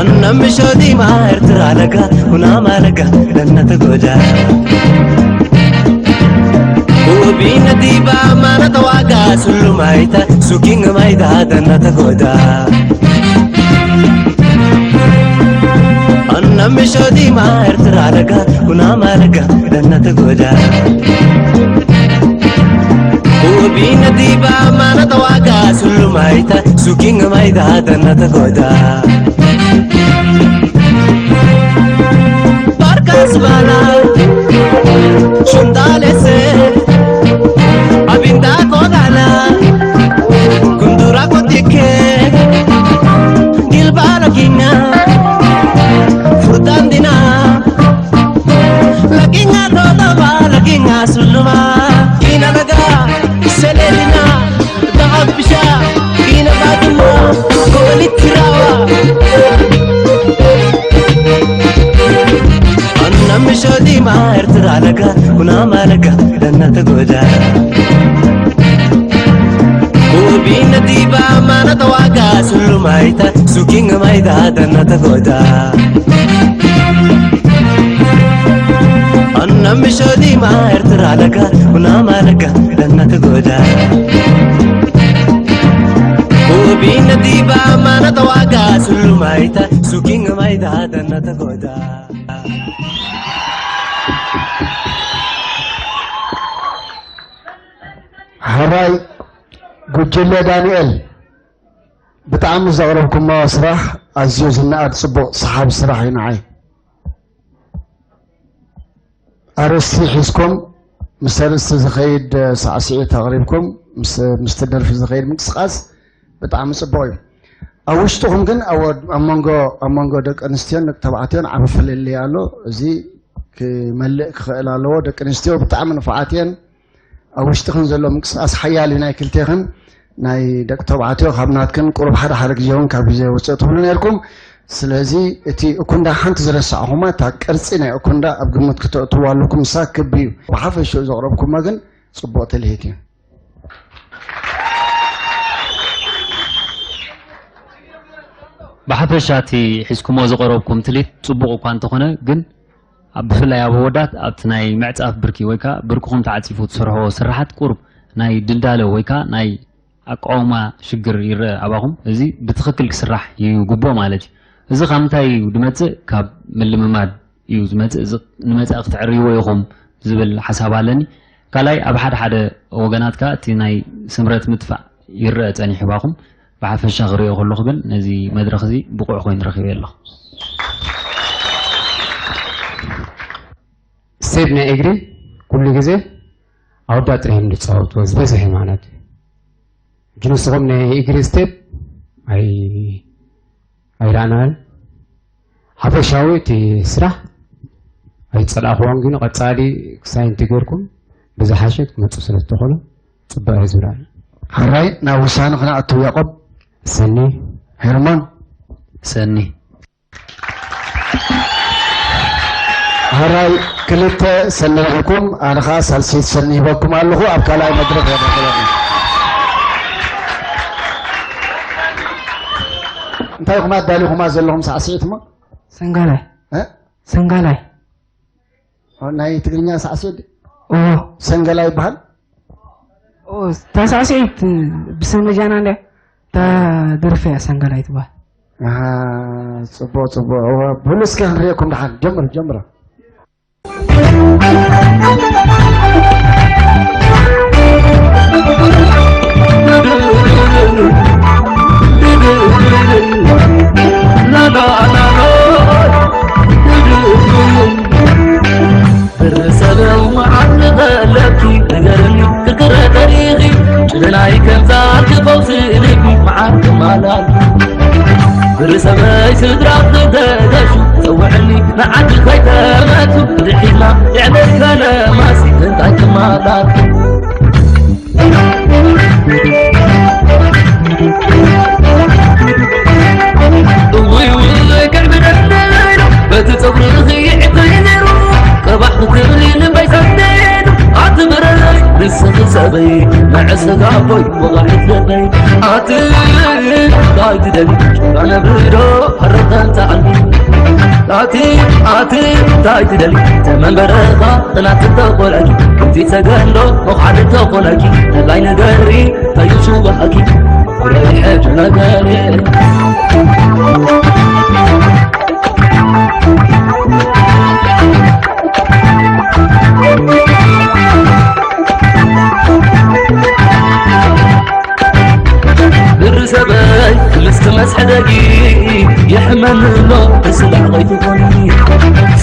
Anna mishodi ma ertra laga, una malaga, danna ta goda. Ubi nadi ba mana tawaga, sulu maita, suking maida, danna ta goda. Anna mishodi ma ertra laga, una malaga, danna ta goda. Ubi nadi ba mana tawaga, sulu maita, suking maida, danna ta goda. Barkas bala, shundalese, abinda kogala, kundura kotike, gilbala kinya, furtandina, lakinya toda ba, lakinya suluma, ina laga, selelina, Dahabisha, ina baduma, koli tirawa. Anna mishodi ma ertra laga, kuna malaga, danna ta goda. Ubi nadi ba mana tawaga, sulu maita, suking maida, danna ta goda. Anna mishodi ma ertra laga, kuna malaga, danna ta goda. Ubi nadi ba mana tawaga, sulu maita, suking maida, danna ta goda. ሕራይ ጉጅለ ዳንኤል፣ ብጣዕሚ ዘቕረብኩሞ ስራሕ ኣዝዩ ዝነኣድ ጽቡቕ ሰሓቢ ስራሕ እዩ ንዓይ። ኣርእስቲ ሒዝኩም ምስ ኣርእስቲ ዝኸይድ ሳዕስዒት ኣቕሪብኩም ምስ ምስቲ ደርፊ ዝኸይድ ምንቅስቓስ ብጣዕሚ ጽቡቕ እዩ። ኣብ ውሽጥኹም ግን ኣብ ወድ- ኣብ መንጎ ኣብ መንጎ ደቂ ኣንስትዮን ደቂ ተባዕትዮን ዓቢ ፍልልይ ኣሎ። እዚ ክመልእ ክኽእል ኣለዎ። ደቂ ኣንስትዮ ብጣዕሚ ንፉዓት እየን። ኣብ ውሽጥኽን ዘሎ ምንቅስቃስ ሓያል እዩ ናይ ክልቴኽን። ናይ ደቂ ተባዕትዮ ካብ ናትክን ቁሩብ ሓደ ሓደ ግዜ እውን ካብ ግዜ ውፅእ ትብሉ ነርኩም። ስለዚ እቲ እኩንዳ ሓንቲ ዝረሳዕኹማ እታ ቅርፂ ናይ እኩንዳ ኣብ ግምት ክተእትዋ ኣለኩም። ንሳ ክቢ እዩ። ብሓፈሽኡ ዘቕረብኩማ ግን ፅቡቕ ትልሂት እዩ። ብሓፈሻ እቲ ሒዝኩሞ ዝቐረብኩም ትልሂት ጽቡቕ እኳ እንተኾነ፣ ግን ኣብ፣ ብፍላይ ኣብ ኣወዳት ኣብቲ ናይ ምዕጻፍ ብርኪ ወይ ከኣ ብርክኹም ተዓጺፉ ትሰርሕዎ ስራሓት ቁሩብ ናይ ድልዳለ ወይ ከኣ ናይ ኣቃውማ ሽግር ይረአ ኣባኹም። እዚ ብትኽክል ክስራሕ ይግብኦ ማለት እዩ። እዚ ካብ ምንታይ እዩ ዝመጽእ? ካብ ምልምማድ እዩ ዝመጽእ። እዚ ንመጻኢ ክተዕርይዎ ኢኹም ዝብል ሓሳብ ኣለኒ። ካልኣይ፣ ኣብ ሓደ ሓደ ወገናት ከኣ እቲ ናይ ስምረት ምጥፋእ ይረአ ጸኒሑ ባኹም። ብሓፈሻ ክርእዮ ከለኹ ግን ነዚ መድረኽ እዚ ብቑዕ ኮይኑ ረኺበዮ ኣለኹ። ስቴፕ ናይ እግሪ ኩሉ ግዜ ኣወዳት ጥራይ እዮም ዝፃወትዎ ዝበዝሐ ማለት እዩ። ሕጂ ንስኹም ናይ እግሪ ስቴፕ ኣይ ኣይረኣናን። ሓፈሻዊ እቲ ስራሕ ኣይፀላእኽዎን፣ ግን ቀፃሊ ክሳይ እንተገይርኩም ብዝሓሸ ክትመፁ ስለ ዝተኾነ ፅቡቅ እየ ዝብላ። ሕራይ ናብ ውሳነ ክነኣቱ ያቆብ። ሰኒ። ሄርሞን። ሰኒ። ሕራይ ክልተ ሰኒ ሂብኩም ኣነ ከዓ ሳልሰይቲ ሰኒ ሂበኩም ኣለኹ ኣብ ካልኣይ መድረክ የረክበኒ። እንታይ ኢኹም ኣዳሊኹማ ዘለኹም ሳዕስዒት እሞ? ሰንጋላይ ሰንጋላይ ናይ ትግርኛ ሳዕስዒት ሰንገላ ይበሃል። እታ ሳዕስዒት ብሰመጃና እንድያ እታ ደርፊ እያ ሰንገላ ይትበሃል። ጽቡቅ ጽቡቅ። ብሉ እስከ ክንሪኤኩም ደሓን ጀምር ጀምር። ብርሰበው መዓት ንበለኪ ንገርኒ ክርክረ ተሪኺ ጭደናይ ከምዛ ክፈውሲ ልቢ መዓት ማላል ብርሰበይ ስድራ ክደገሹ ጸውዕኒ ንዓዲ ከይተመቱ ድሒና የዕለይ ከለማሲ እንታይ ትማላል እውይ ውይ ከዕብደለይ በቲ ፀጉርኺ ይዕበይ ነይሩ ቀባሕ ክትብሊ ልበይ ሰደዱ ኣቲ ብረለይ ንስኺ ሰበይ መዕሰጋቦይ ወቓሒት ልበይ ኣቲ ታይ ትደሊ ጭራ ነብዶ ፈረተንተኣኒ ኣቲ ኣቲ ታይ ትደሊ ተመንበረኻ ጥናት እንተኾነኪ እቲ ተገንዶ መዃድ እንተኾነኪ ነላይ ንገሪ ተይሽወሃኪ ፍረይ ሕጂ ነገሪ ብርሰበይ ምስ ትመስሐደጊ የሕመኒ ኣሎ እስላዕ ከይትኾኒ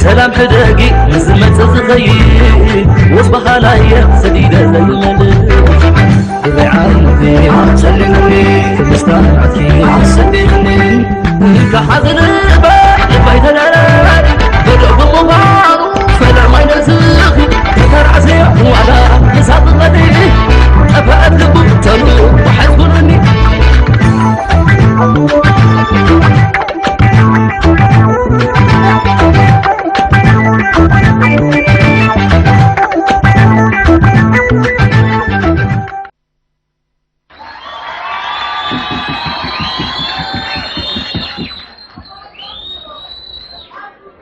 ሰላም ሕደጊ ምስ ዝመጽእ ዝኸይድ ወስ በሃላየ ሰዲደ ዘይመልስ ብዘይ ዓይንኺ ኣሰሊኒ ክምስታናትኪ ኣሰሊኒ ከሓዝን ባይ ባይ ተደረሪ በደጉ ምዃኑ ፈለማይ ነስኺ ተተራእሰዮ ዋላ ንሳትኸዲ ጠፈአት ልቡ ተሉ ወሓዝኩንኒ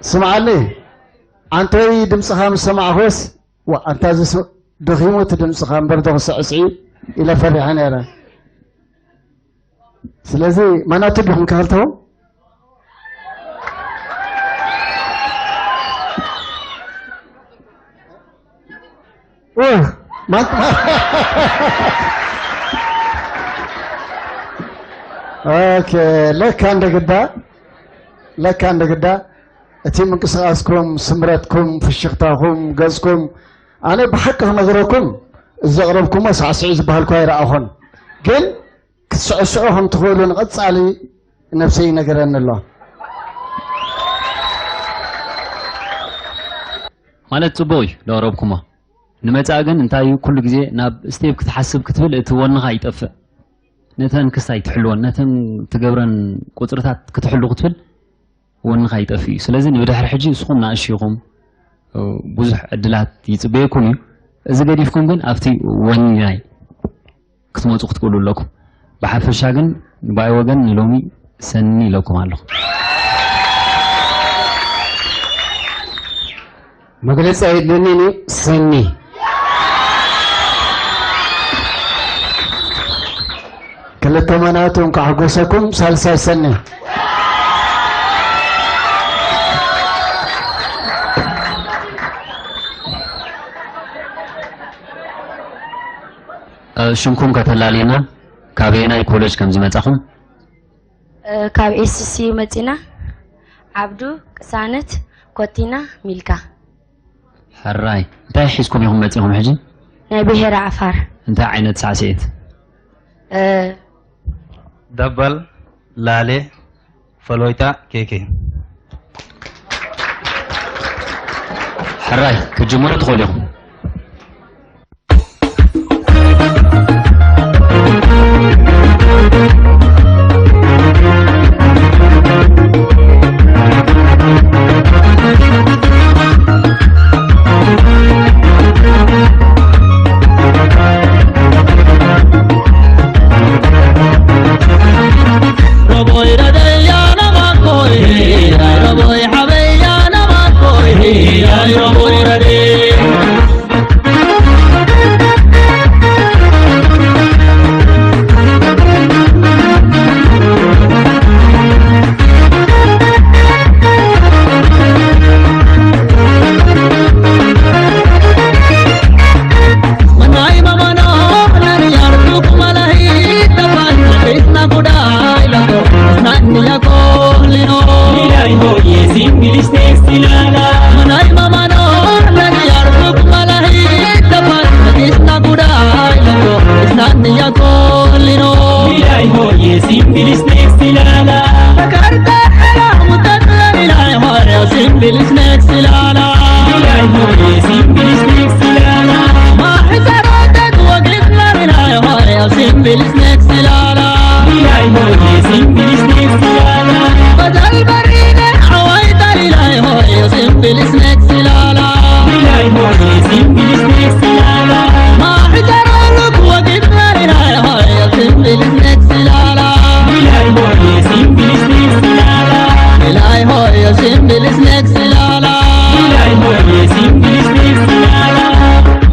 ስምዓኒ ኣንተይ ድምፅኻ ምስ ሰማዕኹስ ዋ ኣንታ ዝስ ደኺሙ እቲ ድምፅኻ እምበር ዶ ክስዕስዕ እዩ ኢለ ፈሪሐ ነይረ ስለዚ ማናቱ ዲኹም ክኽልተው ለካ እንደ ግዳ ለካ እንደ ግዳ እቲ ምንቅስቃስኩም ስምረትኩም ፍሽኽታኹም ገፅኩም ኣነ ብሓቂ ክነግረኩም እዚ ዘቕረብኩሞ ሳዕስዒ ዝበሃልኳ ይረኣኹን ግን ክትስዕስዑ ከም ትኽእሉ ንቐጻሊ ነብሰይ ይነገረኒ ኣሎ። ማለት ጽቡቕ እዩ ዘቕረብኩሞ። ንመጻኢ ግን እንታይ እዩ ኩሉ ግዜ ናብ ስቴፕ ክትሓስብ ክትብል እቲ ወንኻ ይጠፍእ። ነተን ክስታይ ትሕልወን ነተን ትገብረን ቁጽርታት ክትሕሉ ክትብል ወንኻ ይጠፍእ እዩ። ስለዚ ንብድሕሪ ሕጂ ንስኹም ንኣሽቱ ኢኹም፣ ብዙሕ ዕድላት ይጽበየኩም እዩ። እዚ ገዲፍኩም ግን ኣብቲ ወንያይ ክትመጹ ክትክእሉ ኣለኩም። ብሓፈሻ ግን ብኣይ ወገን ንሎሚ ሰኒ ኢለኩም ኣለኹ። መግለጺ ኣየድልየንን እዩ። ሰኒ። ክልተ መናቱ እንኳዕ ሓጎሰኩም። ሳልሳይ ሰኒ። እ፣ ሽምኩም ከተላልዩና፣ ካበየናይ ኮሌጅ ከም ዝመጻኹም? እ፣ ካብ ኤስሲ መጺና። ዓብዱ፣ ቅሳነት፣ ኮቲና፣ ሚልካ። ሕራይ፣ እንታይ ሒዝኩም ኢኹም መጺኹም ሕጂ? ናይ ብሄረ ዓፋር። እንታይ ዓይነት ሳዕስዒት? እ፣ ደበል፣ ላሌ፣ ፈሎይታ፣ ኬኬ። ሕራይ፣ ክትጅምሩ ትኽእሉ ኢኹም።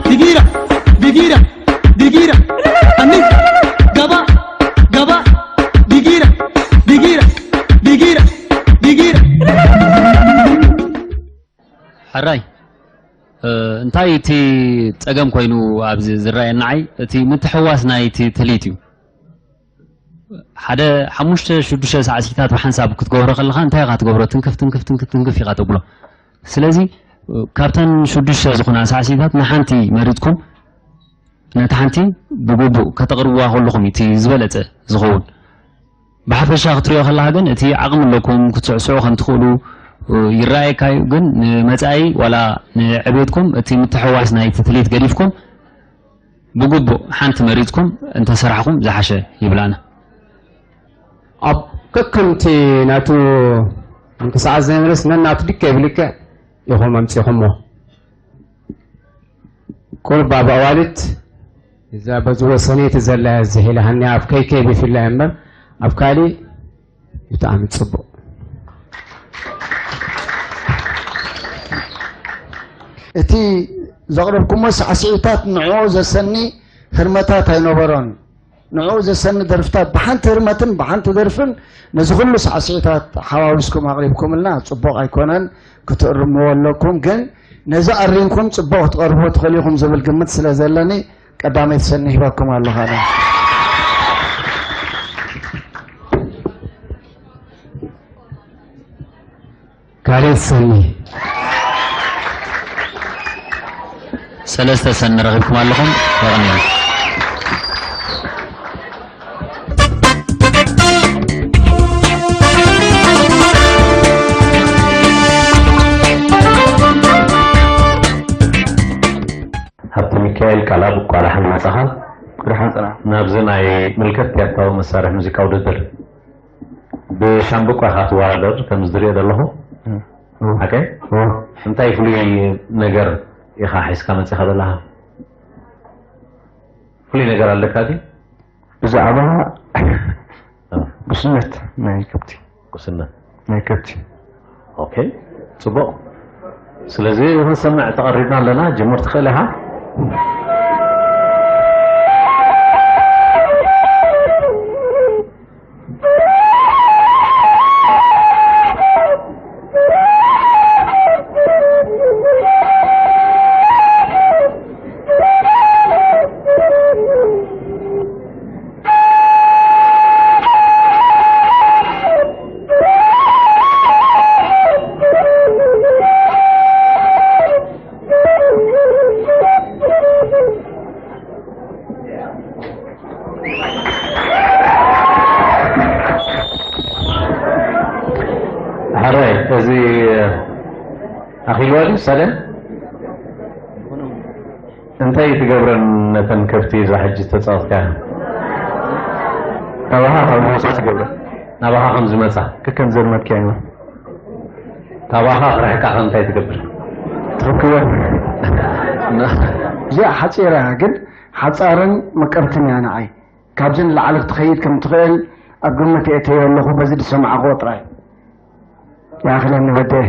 Digira, digira, digira, ani, gaba, gaba, digira, digira, digira, digira. ሕራይ፣ እ፣ እንታይ እቲ ጸገም ኮይኑ ኣብዚ ዝረኣየኒ ንዓይ፣ እቲ ምትሕውዋስ ናይቲ ትልሂት እዩ። ሓደ ሓሙሽተ ሽዱሽተ ሳዕሲታት ብሓንሳብ ክትገብሮ ከለኻ እንታይ ኢኻ ትገብሮ? ትንክፍ፣ ትንክፍ፣ ትንክፍ፣ ትንክፍ ኢኻ ተብሎ። ስለዚ፣ እ፣ ካብተን ሽዱሽተ ዝኾና ሳዕሲታት ንሓንቲ መሪጽኩም፣ ነቲ ሓንቲ ብግቡእ ከተቕርብዋ ከለኹም እዩ እቲ ዝበለጸ ዝኸውን። ብሓፈሻ ክትሪኦ ከለኻ ግን እቲ ዓቕሚ ኣለኩም፣ ክትስዕስዑ ከም ትኽእሉ፣ እ፣ ይረኣየካ እዩ። ግን ንመጻኢ ዋላ ንዕቤትኩም እቲ ምትሕውዋስ ናይቲ ትልሂት ገዲፍኩም ብግቡእ ሓንቲ መሪጽኩም እንተሰራሕኹም ዝሓሸ ይብል ኣነ። ኣብ ከከምቲ ናቱ እንቅስቃሴ ዝነበረስ ነናቱ ድከ ብልክዕ ኢኹም ኣምጺኹሞ። ቁሩብ ኣብ ኣዋልድ እዛ በዚ ወሰነይቲ ዘላ ዝሒላ ሃኒ ኣብ ከይከይ ብፍላይ እምበር ኣብ ካሊ ብጣዕሚ ጽቡቕ። እቲ ዘቕረብኩሞ ሳዕስዒታት ንዕኡ ዘሰኒ ህርመታት ኣይነበሮን። ንዕኡ ዘሰኒ ደርፍታት ብሓንቲ ህርመትን ብሓንቲ ደርፍን ነዚ ኩሉ ሳዕስዒታት ሓዋዊስኩም ኣቕሪብኩምልና ጽቡቕ ኣይኮነን፣ ክትእርምዎ ኣለኩም። ግን ነዚ ኣሪምኩም ጽቡቕ ክትቐርብዎ ትኽእሉ ኢኹም ዝብል ግምት ስለ ዘለኒ ቀዳመይቲ ሰኒ ሂበኩም ኣለኹ ኣነ። ካልእ ሰኒ። ሰለስተ ሰኒ ረኺብኩም ኣለኹም። የቐንየልና። ሃብተ ሚካኤል፣ ቃልኣብ፣ እንኳዕ ደሓን መጻኻ። ደሓን ጸና። ናብዚ ናይ ምልከት ያታዊ መሳርሒ ሙዚቃ ውድድር ብሻምብቆ ኢኻ ትወዳደር፣ ከም ዝሪኦ ዘለኹ። እም። ሓቀይ? እም። እንታይ ፍሉይ ነገር ኢኻ ሒዝካ መጺኻ ዘለኻ? ፍሉይ ነገር ኣለካ ድዩ? ብዛዕባ ጉስነት ናይ ከብቲ። ጉስነት ናይ ከብቲ። ኦኬ፣ ጽቡቕ። ስለዚ ክንሰምዕ ተቐሪብና ኣለና። ጅምር ትኽእል ኢኻ። ሕራይ፣ እዚ ኣኺልዋ ድዩ ሳልያ? እንታይ ትገብረን ነተን ከብቲ እዛ ሕጂ ዝተጻወትካያ? ካባኻ ካብ ዝመጻ ትገብረን? ናባኻ ከም ዝመጻ? ከከም ዘልመድካዮ። ካባኻ ክርሕቃ ከ እንታይ ትገብር? ትፍክወን። እዚኣ ሓፂራ እያ፣ ግን ሓፃርን መቀርትን እያ ንዓይ። ካብዚ ንላዕሊ ክትኸይድ ከም ትኽእል ኣብ ግምት የእተዮ ኣለኹ፣ በዚ ዝሰማዕኽዎ ጥራይ። ይኣኽለኒ ወደየ።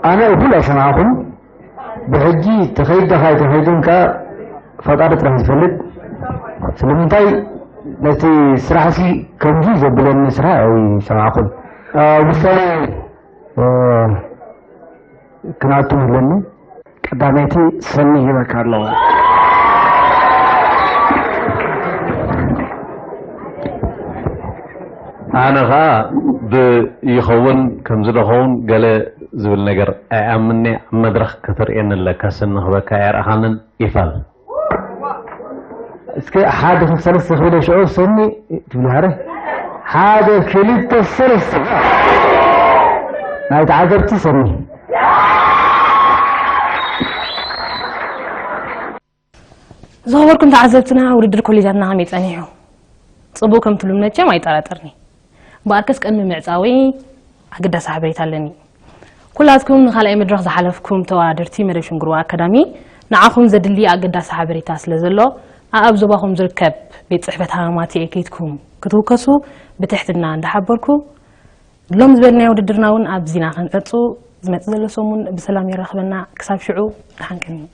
ኣነ እኹል ኣይሰማዕኹን። ብሕጂ ተኸይድ ዶ ኣይተኸይድን ከኣ ፈጣሪ ጥራሕ ዝፈልጥ። ስለምንታይ ነቲ ስራሕሲ ከምዚ ዘብለኒ ስራሕ ኣይሰማዕኹን። እ፣ ውሳነ እ፣ ክንኣቱ ኣለኒ። ቀዳመይቲ ሰኒ ሂበካ ኣለኹ። ኣነ ኸኣ ብይኸውን ከም ዝደኸውን ገለ ዝብል ነገር ኣይኣምን'የ። ኣብ መድረኽ ከተርእየኒ ኣለካ፣ ሰኒ ክበካ ኣይርኣኻንን። ይፋል። እስከ ሓደ ክልተ ሰለስተ ክብለ ሽዑ ሰኒ ትብሉ ሃረ። ሓደ ክልተ ሰለስተ ናይ ተዓዘብቲ ሰኒ። ዝኸበርኩም ተዓዘብትና፣ ውድድር ኮሌጃትና ከመይ ጸኒሑ? ጽቡቕ ከም ትብሉ መቸም ኣይጠራጠርኒ። እምበኣርከስ ቅድሚ ምዕጻወይ ኣገዳሲ ሓበሬታ ኣለኒ። ኩላትኩም ንኻልኣይ መድረኽ ዝሓለፍኩም ተወዳደርቲ መደብ ሽንግርዋ ኣካዳሚ፣ ንዓኹም ዘድሊ ኣገዳሲ ሓበሬታ ስለ ዘሎ፣ ኣኣብ ዞባኹም ዝርከብ ቤት ጽሕፈት ሃማማቴ ከይድኩም ክትውከሱ ብትሕትና እንዳሓበርኩ፣ ሎም ዝበልናዮ ውድድርና እውን ኣብዚ ኢና ከንጸጹ፣ ዝመጽእ ዘሎ ሰሙን ብሰላም የራኽበና። ክሳብ ሽዑ፣ ደሓን ቀንዩ።